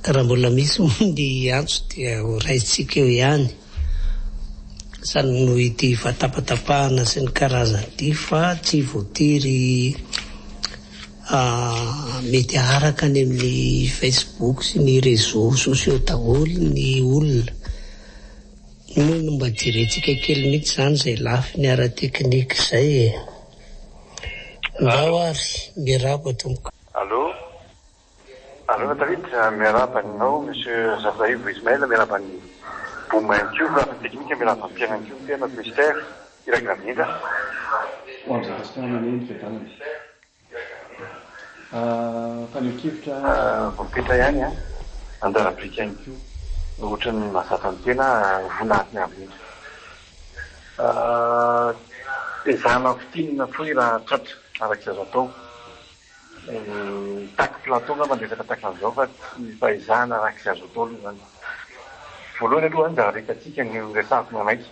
Raha mbola misy moa ny antso dia ho raisintsika eo ihany. Samy noho ity fahatapatapahana sy ny karazany ity fa tsy voatery mety haharaka any amin'ny Facebook sy ny réseaux sociaux daholo ny olona. Moa no mba jerentsika kely mihitsy izany izay lafiny ara-teknika izay e. Ndao ary, miarahaba tompoko. Allô Allo David, miarahaba anao Monsieur Razafiraivo Ismaël, miarahaba an'i Bouma ihany koa, lafiny teknika, miarahaba an'i Pierre ihany koa ny tenako Mister, iraka indrindra. Ho an'izay fasitrahana anie ny fiadanana. Mpaneho-kevitra. Voapetra ihany an, anjara biriky ihany koa, ohatran'ny mahazatra ny tena voninahitry ny avo indrindra. Ezahana fintinina fohy raha tratra araka izay azo atao. Mitaky plateau angamba ny resaka tahaka an'izao fa tsy fa ezahana araka izay azo atao aloha izany. Voalohany aloha anjara hitantsika ny noresahako manaiky.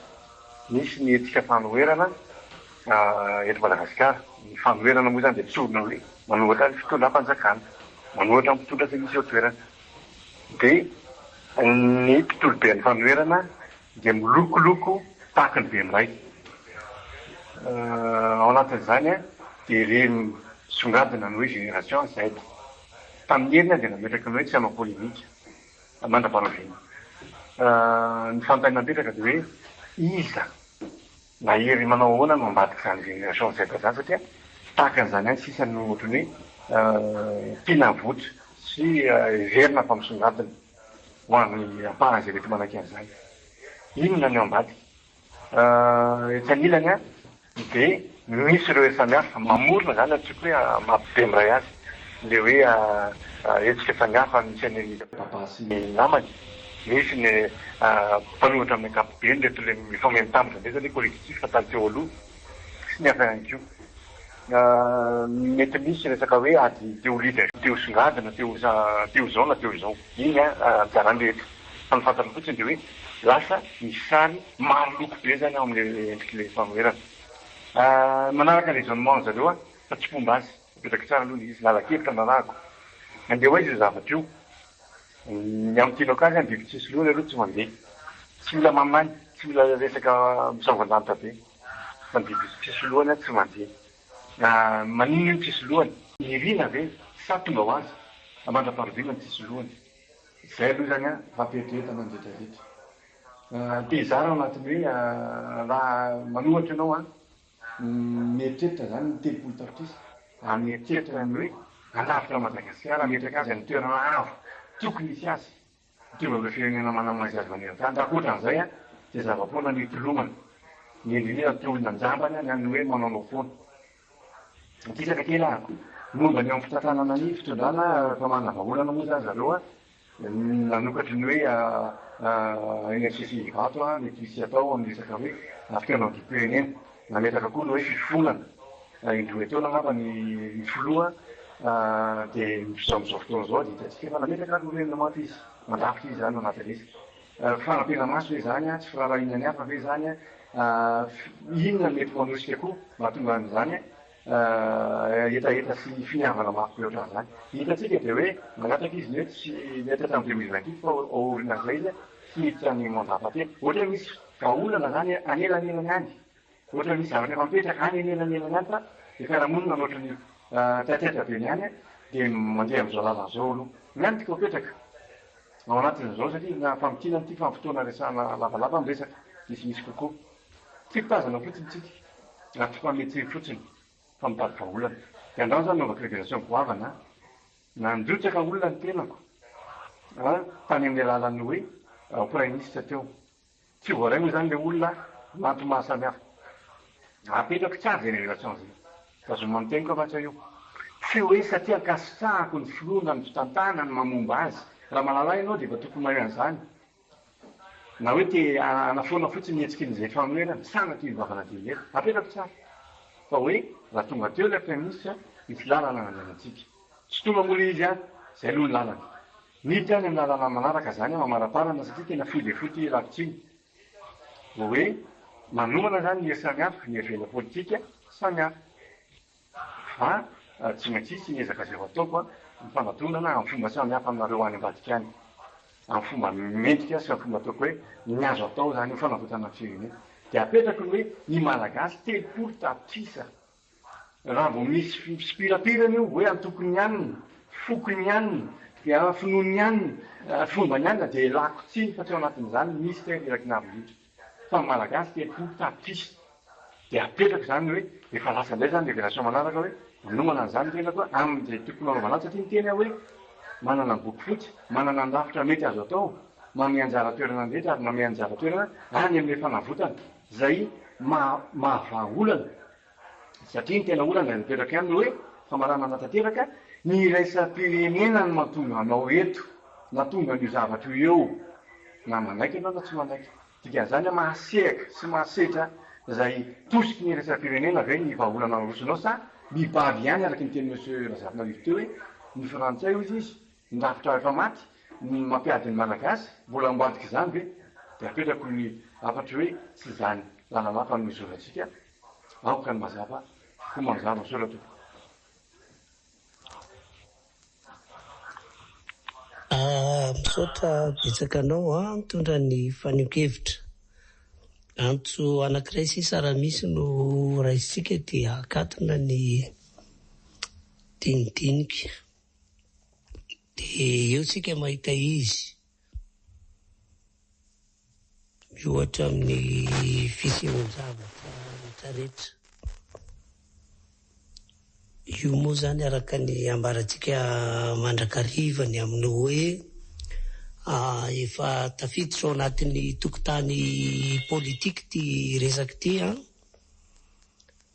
Misy ny hetsika fanoherana eto Madagasikara. Ny fanoherana moa izany dia tsorina hoe manohatra ny fitondram-panjakana, manohatra ny mpitondra izay misy eo an-toerana. Dia ny mpitoloben'ny fanoherana dia milokoloko tahaka ny bemiray. Ao anatin'izany dia ireny misongadina ny hoe génération Z. Tamin'ny heriny aho dia nametraka ny hoe tsy hanao polémique mandra-panaovina. Ny fanontaniana mipetraka dia hoe iza na hery manao ahoana no ambadik'izany génération Z izany satria tahaka an'izany ihany sisa no ohatran'ny hoe tiana havoitra sy heverina fa misongadina ho an'ny ampahany izay mety manaiky an'izany. Inona ny ao ambadika? Etsy anilany dia misy ireo hery samihafa mamorona izany antsoiko hoe mampibemiray azy ilay hoe hetsika samihafa misy an'i Baba sy ny namany, misy ny mpanohitra amin'ny ankapobeny ireto ilay mifameno tambatra indray izany hoe collectif tany teo aloha sy ny hafa ihany koa. Mety misy resaka hoe ady te ho leader, te ho songadina, te ho te ho izao na te ho izao. Iny anjaran'ny rehetra. Fa ny fantatra fotsiny dia hoe lasa misy sary maro loko be izany ao amin'ilay endrik'ilay fanoherana. Manaraka raisonnement an-dry zareo aho fa tsy mpomba azy. Apetrako tsara aloha ilay izy. Lalan-kevitra no arahako. Andeha ho aiza io zavatra io? Ny amin'ny tianao azy an, biby tsisy lohany aloha tsy mandeha. Tsy mila maminany, tsy mila resaka misaovan-danitra be. Fa ny biby tsisy lohany tsy mandeha. Maninona io tsisy lohany? Nirina ve sa tonga ho azy? Mandra-paharoviana ny tsisy lohany. Izay aloha izany an, fampieritreretana ny rehetra rehetra. Te hizara ao anatin'ny hoe raha manohatra ianao an, mieritreritra izany ny 30 tapitrisa, raha mieritreritra ny hoe hanavotra an'i Madagasikara, hametraka azy amin'ny toerana avo tokony hisy azy. Mitovy amin'ireo firenena manana-maha-izy azy maneran-tany. Raha ankoatra an'izay dia zava-poana ny hitolomana, ny indrindra ny tolona an-jambany ny an'ny hoe manaonao foana. Mikisaka kely aho momba ny eo amin'ny fitantanana ny fitondrana fa manana vahaolana moa izany zareo nanokatry ny hoe eny amin'ny CCI Ivato mety hisy atao amin'ny resaka hoe fikaonandoham-pirenena. Nametraka koa ny hoe fifonana indroa etoana angamba ny filoha dia amin'izao fotoana izao dia hitantsika fa nametraka ranorenana mafy izy, mandrafitra izy izany ao anatin'ilay izy. Fanampiana-maso ve izany, tsy firaharahiana ny hafa ve izany, inona no mety manosika koa mahatonga an'izany hetaheta sy finiavana mafy be ohatran'izany. Ny hitantsika dia hoe mangataka izy ny hoe tsy mety hatramin'ny 2028 fa aorianan'izay izy hiditra ny mandat fahatelo. Ohatra hoe misy vahaolana izany anelanelany any, ohatra hoe misy zavatra efa mipetraka any anelanelany any fa ilay fiarahamonina no ohatran'ny taitaitra be ny any dia mandeha amin'izao lalana izao aloha. Ny any tiako apetraka ao anatin'izao satria na famintinana ity fa ny fotoana resahana lavalava ny resaka misimisy kokoa. Tsy mpitazana fotsiny tsika ary tsy mpanome tsiny fotsiny fa mitady vahaolana. Dia andramo zany nanaovako révélation goavana an! Nandrotsaka olona ny tenako an tany amin'ny alalan'ny hoe praiminisitra teo. Tsy voaray moa izany ilay olona an, antony maro samihafa. Apetrako tsara izay révélation izay. Tazomy amin'ny teniko aho fa io. Tsy hoe satria ankasitrahako ny filoha na ny fitantanany mamomba azy. Raha mahalala ahy ianao dia efa tokony mahay an'izany. Na hoe te hanafoana fotsiny ny hetsiky ny izay fanoherana, sanatria ny vavan'Andrianera. Apetrako tsara fa hoe raha tonga teo ilay Praiminisitra, misy lalana nandehanantsika. Tsy tonga moa ilay izy an, izay aloha ny lalana. Miditra any amin'ny lalana manaraka izany aho mamaraparana satria tena fohy dia fohy ity ialako tsiny. Hoe manomana izany ny hery samihafa, ny hery velona politika samihafa. Fa. Tsy maintsy hisy ny ezaka izay ho ataoko ny fanadonana amin'ny fomba samihafa aminareo any ambadika any. Amin'ny fomba mendrika sy amin'ny fomba ataoko hoe ny azo atao izany ho fanavotana ny firenena. Dia apetrako ny hoe ny Malagasy 30 tapitrisa raha vao misy fisipirapirana io hoe antokon'ny anona, fokon'ny anona, dia finoan'ny anona, fomban'ny anona dia lako tsiny fa tsy ao anatin'izany misy tena iraky ny avo indrindra. Fa ny Malagasy 30 tapitrisa. Dia apetrako izany hoe efa lasa indray izany révélation manaraka hoe manomana an'izany ny tenako amin'izay tokony hanaovana azy satria niteny aho hoe manana ny boky fotsy, manana ny rafitra mety azo atao, manome anjara toerana ny rehetra ary manome anjara toerana any amin'ilay fanavotana izay mahavaha olana satria ny tena olana izay mipetraka ihany ny hoe famaranana tanteraka ny iraisam-pirenena no mahatonga anao eto na tonga an'io zavatra io eo na manaiky ianao na tsy manaiky. Dikan'izany hoe mahasehaka sy mahasetra izay tosiky ny iraisam-pirenena ve ny vahaolana arosonao sa mibaby ihany araka ny tenin'i Monsieur Razafinarivo teo hoe ny frantsay hozy izy ny rafitra efa maty ny mampiady ny malagasy mbola ambadik'izany ve? Dia apetrako ny hafatro hoe tsy izany lalana hafa no izorantsika aoka ny mazava ho mazava misaotra tompoko. Misaotra betsaka anao an, nitondra ny fanehoan-kevitra. Antso anankiray sisa raha misy no raisintsika dia akatona ny dinidinika. Dia eo tsika mahita izy. Miohatra amin'ny fisehoan-javatra rehetrarehetra. Io moa izany araka ny ambarantsika mandrakariva ny amin'ny hoe efa tafiditra ao anatin'ny tokotany politika ity resaka ity an.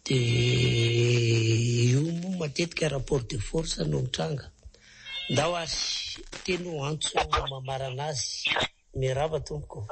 Dia io moa matetika rapport de force no mitranga. Ndao ary teny ho antso mamarana azy. Miarahaba tompoko.